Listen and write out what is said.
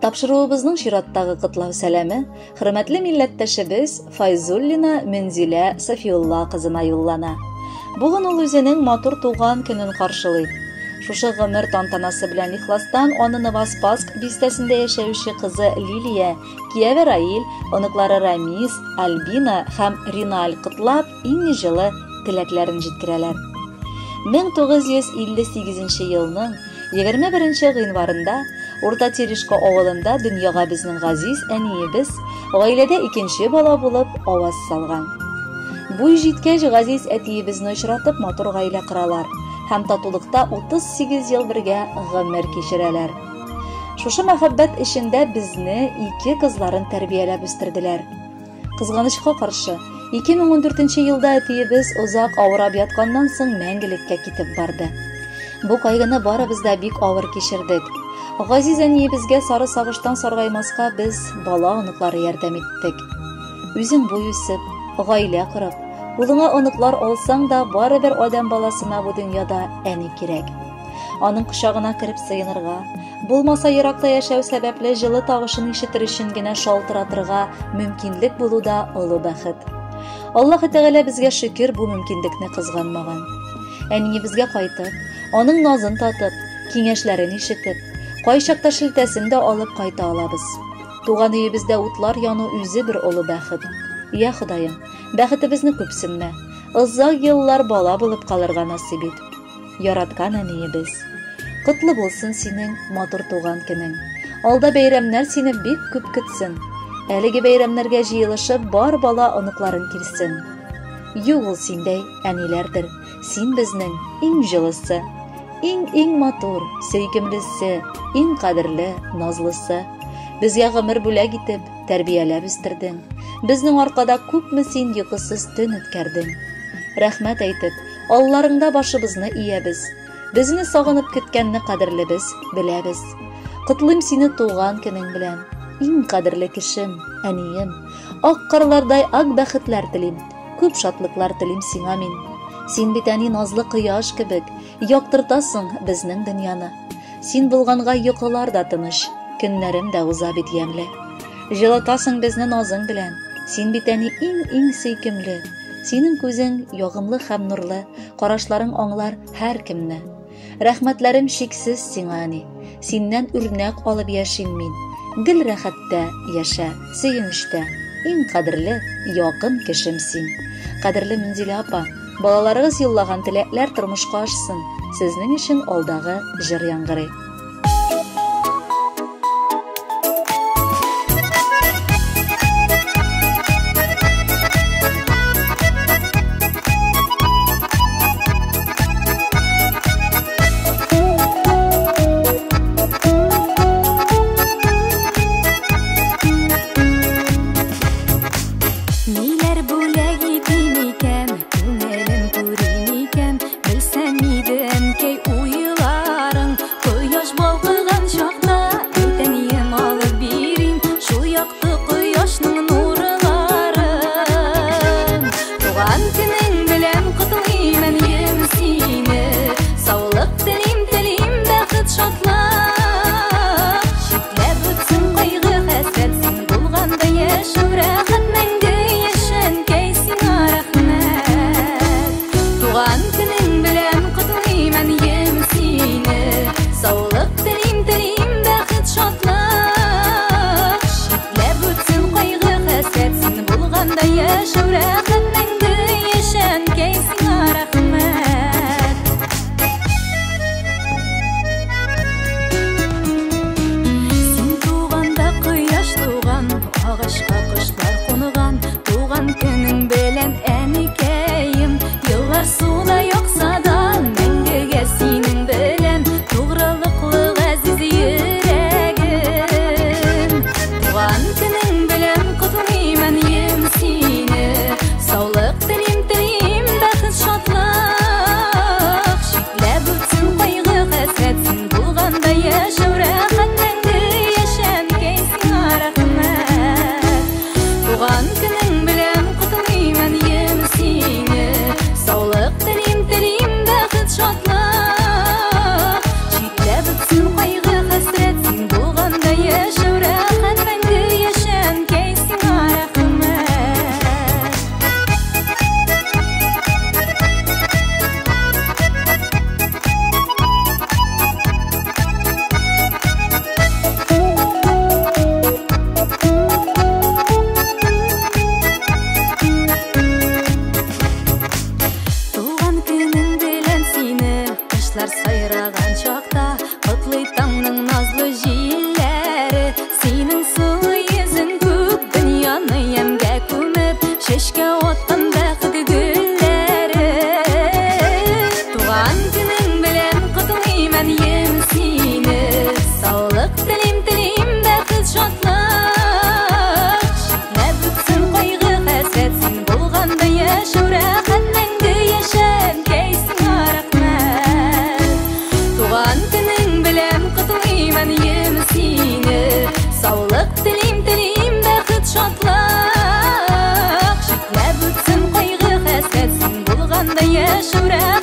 Тапшыруыбызның чираттагы котлау сәламе хөрмәтле милләттәшебез Файзуллина Мөнзилә Сафиулла кызына юллана. Бүген ул үзенең матур туган көнен каршылый. Шушы гомер тантанасы белән ихластан аны Новоспасск бистәсендә яшәүче кызы Лилия, кияве Раил, оныклары Рамис, Альбина һәм Риналь котлап, иң җылы теләкләрен җиткерәләр. 1958 елның 21 гыйнварында Урта Терешка авылында дөньяга безнең газиз әниебез гаиләдә икенче бала булып аваз салган. Буй җиткәч, газиз әтиебезне очратып, матур гаилә коралар һәм татулыкта 38 ел бергә гомер кичерәләр. Шушы мәхәббәт эчендә безне ике кызларын тәрбияләп үстерделәр. Кызганычка каршы, 2014 елда әтиебез озак авырап ятканнан соң мәңгелеккә китеп барды. Бу кайгыны барыбыз да бик авыр кичердек. Газиз әниебезгә сары сагыштан саргаймаска без бала оныклары ярдәм иттек. Үзең буй үсеп, гаилә корып, кулыңа оныклар алсаң да, барыбер адәм баласына бу дөньяда әни кирәк. Аның кочагына кереп сыенырга, булмаса еракта яшәү сәбәпле җылы тавышын ишетер өчен генә шалтыратырга мөмкинлек булу да олы бәхет. Аллаһ Тәгалә безгә шөкер бу мөмкинлекне кызганмаган. Әниебезгә кайтып, аның назын татып, киңәшләрен ишетеп, кайчакта шелтәсен дә алып кайта алабыз. Туган өебездә утлар яну үзе бер олы бәхет. Я Ходаем, бәхетебезне күпсенмә. Озак еллар бала булып калырга насыйп ит. Яраткан әниебез. Котлы булсын синең матур туган көнең. Алда бәйрәмнәр сине бик күп көтсен. Әлеге бәйрәмнәргә җыелышып бар бала оныкларын килсен. Юк ул синдәй әниләрдер. Син безнең иң җылысы, иң-иң матур, сөйкемлесе, иң кадерле, назлысы. Безгә гомер бүләк итеп, тәрбияләп үстердең. Безнең аркада күпме син йокысыз төн үткәрдең. Рәхмәт әйтеп, алларыңда башыбызны иябез. Безне сагынып көткәнне кадерлебез, беләбез. Котлыйм сине туган көнең белән. Иң кадерле кешем, әнием. Ак карлардай ак бәхетләр телим. Күп шатлыклар телим сиңа мин. Син бит әни назлы кояш кебек, яктыртасың безнең дөньяны. Син булганга йокылар да тыныч, көннәрем дә уза бит ямьле. Җылытасың безне назың белән. Син бит әни иң-иң сөйкемле. Синең күзең ягымлы һәм нурлы, карашларың аңлар һәркемне. Рәхмәтләрем чиксез сиңа, әни. Синнән үрнәк алып яшим мин. Гел рәхәттә яшә, сөенечтә. Иң кадерле, якын кешем син. Кадерле Мөнзилә апа, балаларыгыз юллаган теләкләр тормышка ашсын. Сезнең өчен алдагы җыр яңгырый. Ниләр бүләк итим икән, күңелем күрим икән, белсәм иде, әнкәй, уйларың. Кояш балкыган чакта, әйтәнием алып бирим, шул якты кояшның нурларын. Туган көнең белән котлыйм, әнием, сине. Саулык телим, телим, бәхет, шатлык. Читләп үтсен кайгы, хәсрәт, син булганда яшәү рәхәт, мәңге яшә, әнкәй, сиңа рәхмәт. Туган көнең белән котлыйм, әнием, сине. Саулык телим, телим, бәхет, шатлык. Читләп үтсен кайгы, хәсрәт, син булганда яшәү рәхәт, мәңге яшә, әнкәй, сиңа рәхмәт. Син туганда кояш туган, агачка кошлар кунган. Туган көнең белән, әникәем, еллар суда акса да, мәңгегә синең белән тугрылыклы газиз йөрәгем. Туган көнең белән котлыйм, әнием, сине. Шүрә.